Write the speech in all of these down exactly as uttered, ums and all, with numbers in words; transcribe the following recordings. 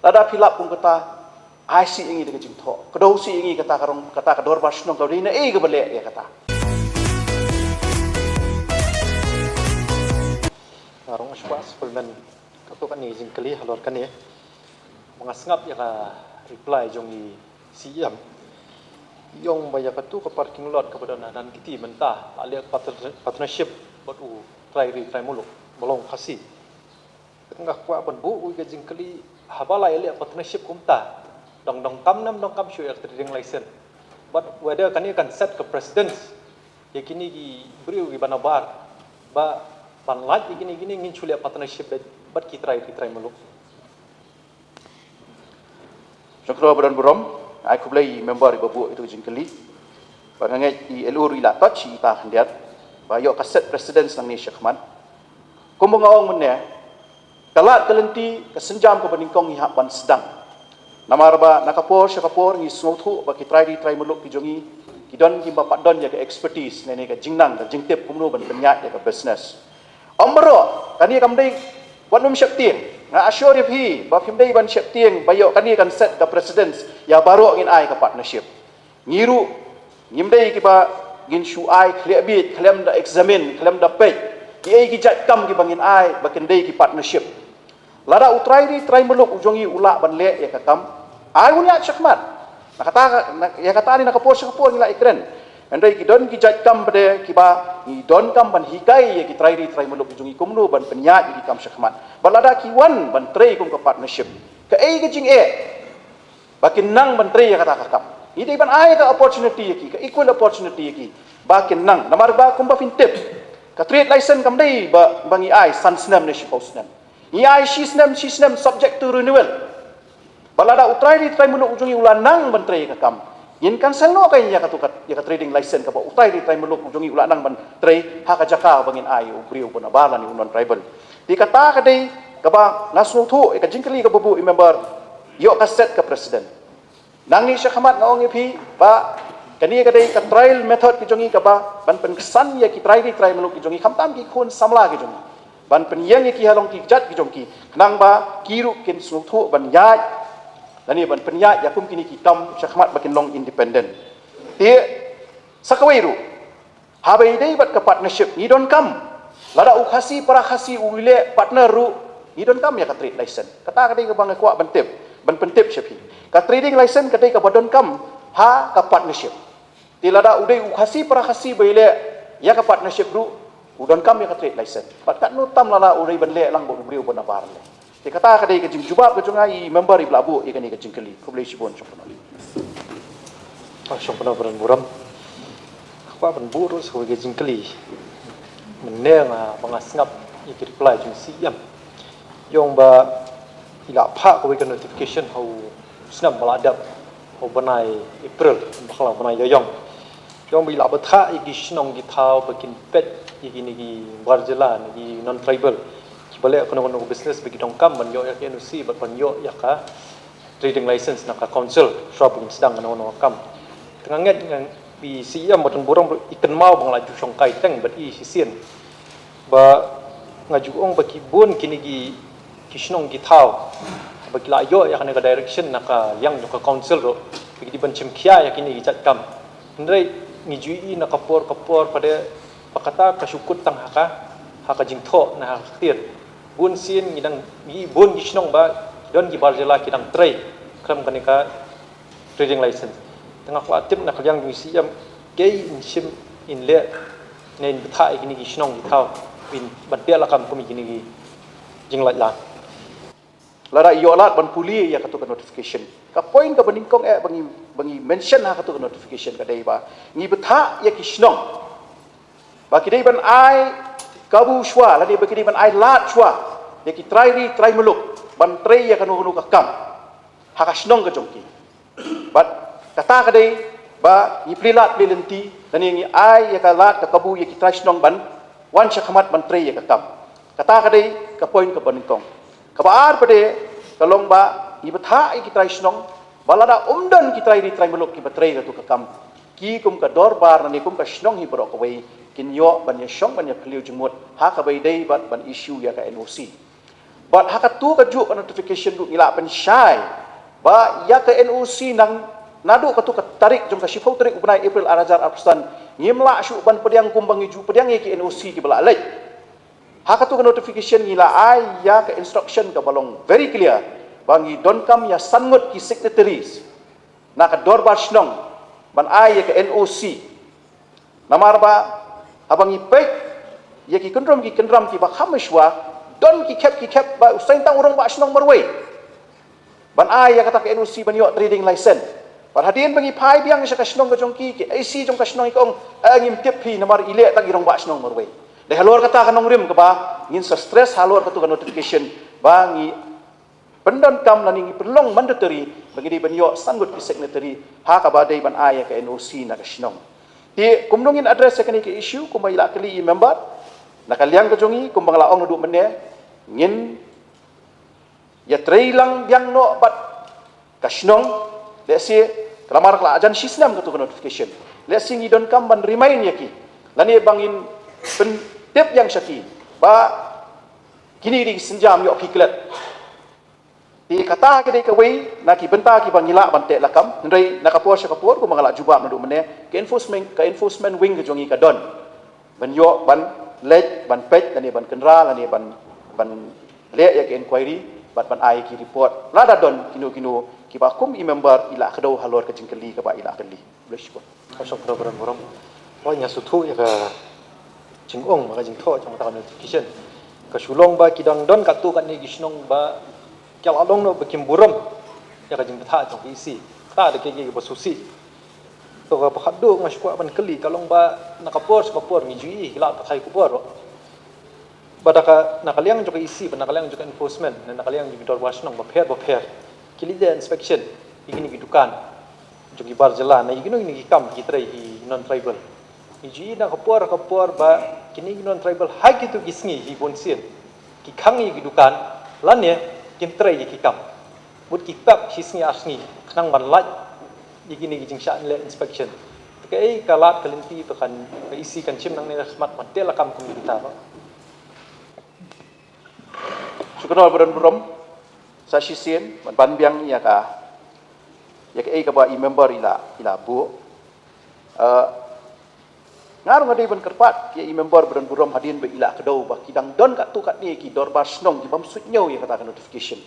Lada phi lap kum kata, ai sih ïa ngi da ka jingthoh. Kdew sih ïa ngi kata ka rong, kata ka dorbar shnong ka dei na ei kaba leh ïa kata. Nga rong shuwa supplement kato kane jingkylli halor kane. Ba nga sngap ïa ka reply jong i C E M. Ong ba ïa kato ka parking lot kaba don ha Dhankheti mynta la leh partner-, partnership bad u trai ri trai muluk ba long Khasi. Nga kwah ban buh ïa ka jingkylli, haba la ïa leh partnership kumta, dang donkam ne ym donkam shuh ïa ka trading license? Bad whether kane kan set ka precedence ïa kine ki briew kiba nabar ba ban lait ïa kine, kine ngin shu leh partnership bad, bad ki trai, ki trai muluk. Shongkno ba don burom, ai khublei i member iba buh ïa ka jingkylli. Ba nga ngeit i L O ruh i la touch ïa kata khyndiat ba ïoh ka set precedence nangne shakhmat. Kumba nga ong mynne, ka lad ka lynti, ka sienjam kaba nyngkong ngi hap ban sdang. Namar ba na ka por sha ka por ngi sngewthuh ba ki trai ri trai muluk ki jong ngi ki don, kiba pat don ïa ka expertise ne, ne ka jingnang, ka jingtip kumno ban pynïaid ïa ka business. Ym baroh, kane kam dei wat nym sheptieng. Nga assure ïa phi ba phim dei ban sheptieng ba ïoh kane kan set ka precedence ïa baroh ngin ai ka partnership. Ngi ruh ngim dei kiba ngin shu ai khlem bit, khlem da examine, khlem da peit kiei ki jait kam kiba ngin ai ba kin dei ki partnership. Lada u trai ri trai muluk u jong ngi u lah ban leh ïa ka kam, ai un ïaid shakhmat. Na kata, na, ïa kata ni na ka por sha ka por ngi la ïakren. Hynrei ki don ki jait kam pat de kiba ngi donkam ban hikai ïa ki trai ri trai muluk u jong ngi kumno ban pynïaid ïa ki kam shakhmat. Bad lada ki wan ban trei kum ka partnership, kaei ka jingeh ba kin nang ban trei ïa kata ka kam? Ngi dei ban ai ka opportunity ïa ki, ka equal opportunity ïa ki ba kin nang. Namar ba kumba phin tip, ka trade license kam dei ba, ba ngi ai san snem ne shiphew snem. Ngi ai shi snem, shi snem subject to renewal. Bad lada u trai ri trai muluk u jong ngi u la nang ban trei ïa ka kam, ngin cancel noh ka ïa katu ka, ïa ka trading license kaba u trai ri trai muluk u jong ngi u la nang ban trei ha ka jaka ba ngin ai u briew ba nabar lane u non tribal. Te kata ka dei kaba nga sngewthuh ïa ka jingkylli kaba buh i member, ïoh ka set ka precedent. Nangne shakhmat nga ong ïa phi ba kane ka dei ka trial method ki jong ngi kaba ban pynksan ïa ki trai ri trai muluk ki jong ngi, khamtam ki khun samla ki jong ngi, ban pynïeng ïa ki halong ki jait ki jong ki, khnang ba ki ruh kin sngewthuh ban ïaid lane ban pynïaid ïa kum kine ki kam shakhmat ba kin long independent. Te sa kawei ruh, haba ïadei bad ka partnership ngi donkam, lada u Khasi para Khasi u leh partner ruh, ngi donkam ïa ka trade license. Kata ka dei kaba nga kwah ban tip, ban pyntip sha phi. Ka trading license ka dei kaba donkam ha ka partnership. Te lada u dei u Khasi para Khasi ba ïaleh ïa ka partnership ruh, u donkam ïa ka trade license. Bad katno tam lada u dei ban leh lang bad u briew ba nabar leh. Te kata ka dei ka jingjubab ka jong nga, i member iba la buh ïa kane ka jingkylli. Khublei shibun, shongpynban. Ah, shongpynban ba don burom. Nga kwah ban buh ruh sa kawei ka jingkylli. Mynne nga, ba nga sngap ïa ki reply jong i C E M. Ïa ong ba i la phah kawei ka notification ha u snem ba la dep, ha u bnai April, bakla u bnai Ïaïong. Ïa ong ba i la bthah ïa ki shnong ki thaw ba kin peit ïa kine ki bar jylla ne ki non tribal kiba leh kano kano ka business ba ki donkam ban ïoh ïa ka N O C bad ban ïoh ïa ka trading license na ka council, shuwa ba kin sdang kano kano ka kam. Te nga ngeit nga, i C E M ba don burom ruh i kynmaw ba nga la ju shongkai teng bad i shisien. Ba nga ju ong ba ki bun kine ki, ki shnong ki thaw ba ki la ïoh ïa kane ka direction na ka liang jong ka council ruh, ba ki dei ban shim khia ïa kine ki jait kam. Hynrei ngi ju ïohi na ka por ka por pat de ba kata ka shu kut tang ha ka, ha ka jingthoh ne ha ka ktien. Bun sien ngi dang ïohi bun ki shnong ba ki don ki bar jylla ki dang trei khlem kane ka trading license. Te nga kwah tip na ka liang jong i C E M, kaei in shim, in leh ne in bthah ïa kine ki shnong ki thaw ban, ban teh lakam kum ïa kine ki jinglait lang. Lada i ïoh lad ban pule ïa katu ka notification, ka point kaba nyngkong eh ba ngi, ba ngi mention ha katu ka notification ka dei ba ngi bthah ïa ki shnong ba ki dei ban ai kabu shuwa lane ba ki dei ban ai lad shuwa ïa ki trai ri trai muluk ban trei ïa kano kano ka kam ha ka shnong ka jong ki. Bad kata ka dei ba ngi plie lad plie lynti lane ngi ai ïa ka lad ka kabu ïa ki trai shnong ban wan shakhmat ban trei ïa ka kam. Kata ka dei ka point kaba nyngkong. Kaba ar pat de ka long ba ngi bthah ïa ki trai shnong ba lada ym don ki trai ri trai muluk kiba trei katu ka kam, ki kum ka dorbar lane kum ka shnong hi baroh kawei kin ïoh ban ïashong ban ïaphylliew jingmut ha kaba ïadei bad ban issue ïa ka N O C. Bad ha katu ka juh ka notification ruh ngi la pynshai ba ïa ka N O C nang naduh katu ka tarik jong ka shiphew tarik u bnai April ar hajar arphew san ngim lah shuh ban pdiang kumba ngi ju pdiang ïa ki N O C kiba la leit. Ha katu ka notification ngi la ai ïa ka instruction kaba long very clear ba ngi donkam ïa san ngut ki signatories na ka dorbar shnong ban ai ïa ka N O C. Namar ba haba ngi peit ïa ki kyndrum ki kyndram kiba kham mynshuwa, don ki khep ki khep ba u seng tang u rangbah shnong marwei ban ai ïa kata ka N O C ban ïoh trading license. Bad hadien ba ngi phai biang sha ka shnong ka jong ki, ki A C jong ka shnong ki ong, "Eh, ngim tip phi namar i leh tang i rangbah shnong marwei." Dei halor kata ka nongrim kaba ngin sa stress halor katu ka notification ba ngi pyndonkam lane ngi pynlong mandatory ba ngi dei ban ïoh san ngut ki signatory ha kaba dei ban ai ïa ka N O C na ka shnong. Te kumno ngin address ïa kane ka issue kumba i la kylli i member, na ka liang ka jong ngi kumba nga la ong naduh mynne, ngin ïatrei lang biang noh bad ka shnong. Let's say ka la mar ka la jan shisnem katu ka notification, let's say ngi donkam ban remind ïa ki lane ba ngin pyntip ïa sha ki ba kine dei ki sienjam ïoh phi klet. Te kata ka dei kawei na ki bynta kiba ngi lah ban teh lakam. Hynrei na ka por sha ka por kumba nga la jubab naduh mynne, ka enforcement, ka enforcement wing ka jong ngi ka don ban ïoh ban leit ban peit lane ban kynra lane ban ban leh ïa ka inquiry bad ban ai ki report lada don kino kino kiba kum i member i la kdew halor ka jingkylli kaba i la kylli. Khublei shibun. Ka shong khublei burom burom. Wa nga sngewthuh ïa ka jingong ba ka jingthoh jong ka notification. Ka shu long ba ki dang don katto katne ki shnong ba ki la long noh ba kim burom ïa ka jingbthah jong ka E C. Kata da ki ki ba susi. To ka ba khadduh nga shu kwah ban kylli ka long ba na ka por sha ka por ngi ju ïohi ki la pathai khubor. Ba da ka na ka liang jong ka E C ba na ka liang jong ka enforcement na ka liang jong ki dorbar shnong ba pher ba pher ki leit inspection ïa kine ki dukan jong ki bar jylla na ïa kino kino ki kam ki trei ki non tribal. Ngi ju ïohi na ka por ka por ba kine ki non tribal ha kito ki sngi hi bun sien ki khang ïa ki dukan lane kin trei ïa ki kam. Mut ki pep shi sngi ar sngi khnang ban lait ïa kine ki jingshah leh inspection. Te kaei ka lad ka lynti ba kan ka E C kan shim nangne na khmat ban teh lakam kum kita ba. Shu kynnoh ba don burom sa shisien ban ban biang ïa ka ïa kaei kaba i member i la i la buh. Eh, nga ruh nga dei ban kyrpad ïa i member ba don burom hadien ba i la kdew ba ki dang don katto katne ki dorbar shnong ki bym suidñiew ïa kata ka notification.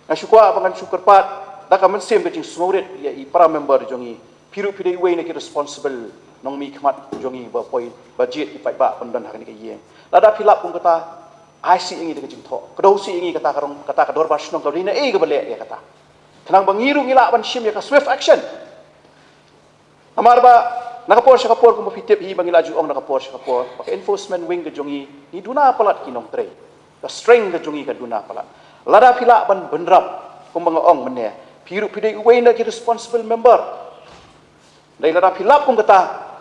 Nga shu kwah ba ngan shu kyrpad da ka mynsiem ka jingsngewrit ïa i para member jong ngi. Phi ruh phi dei uwei na ki responsible nongmihkhmat jong ngi ba poi ba jied ki paidbah pyndon ha kane ka ïing. Lada phi lap kum kata, ai sih ïa ngi da ka jingthoh, kdew sih ïa ngi kata ka rong, kata ka dorbar shnong ka dei na ei kaba leh ïa kata. Khnang ba ngi ruh ngi lah ban shim ïa ka swift action. Namar ba na ka por sha ka por kumba phi tip hi ba ngi la ju ong na ka por sha ka por ba ka enforcement wing ka jong ngi ngi duna palat ki nongtrei. Ka strength ka jong ngi ka duna palat. Lada phi lah ban bynrap kumba nga ong mynne, phi ruh phi dei uwei na ki responsible member. Dei lada phi lap kum kata,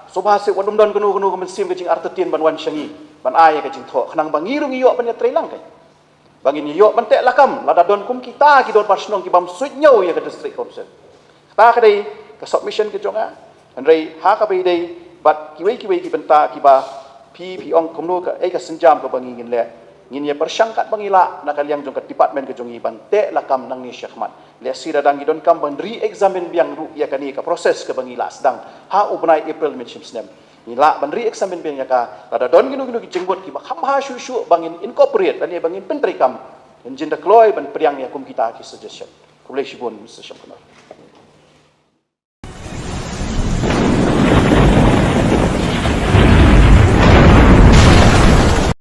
sngewbha seh wat ym don kano kano ka mynsiem ka jingartatien ban wan sha ngi ban ai ïa ka jingthoh khnang ba ngi ruh ngi ïoh ban ïatrei lang kai. Ba ngin ïoh ban teh lakam lada don kum kita ki dorbar shnong ki bym suidñiew ïa ka district council. Kata ka dei ka submission ka jong nga. Hynrei ha kaba ïadei bad kiwei kiwei ki bynta kiba phi phi ong kumno ka ei ka sienjam kaba ngi ngin leh, ngin ïa pyrshang katba ngi lah na ka liang jong ka department ka jong ngi ban teh lakam nangne shakhmat. Lehse lada ngi donkam ban re-examine biang ruh ïa kane ka process kaba ngi la sdang ha u bnai April mynshim snem. Ngi lah ban re-examine biang ïa ka lada don kino kino ki jingmut kiba kham bha shuh shuh ba ngin incorporate lane ba ngin pyntreikam. Ngin jin da kloi ban pdiang ïa kum kita ki suggestion. Khublei shibun Mister Shongknor.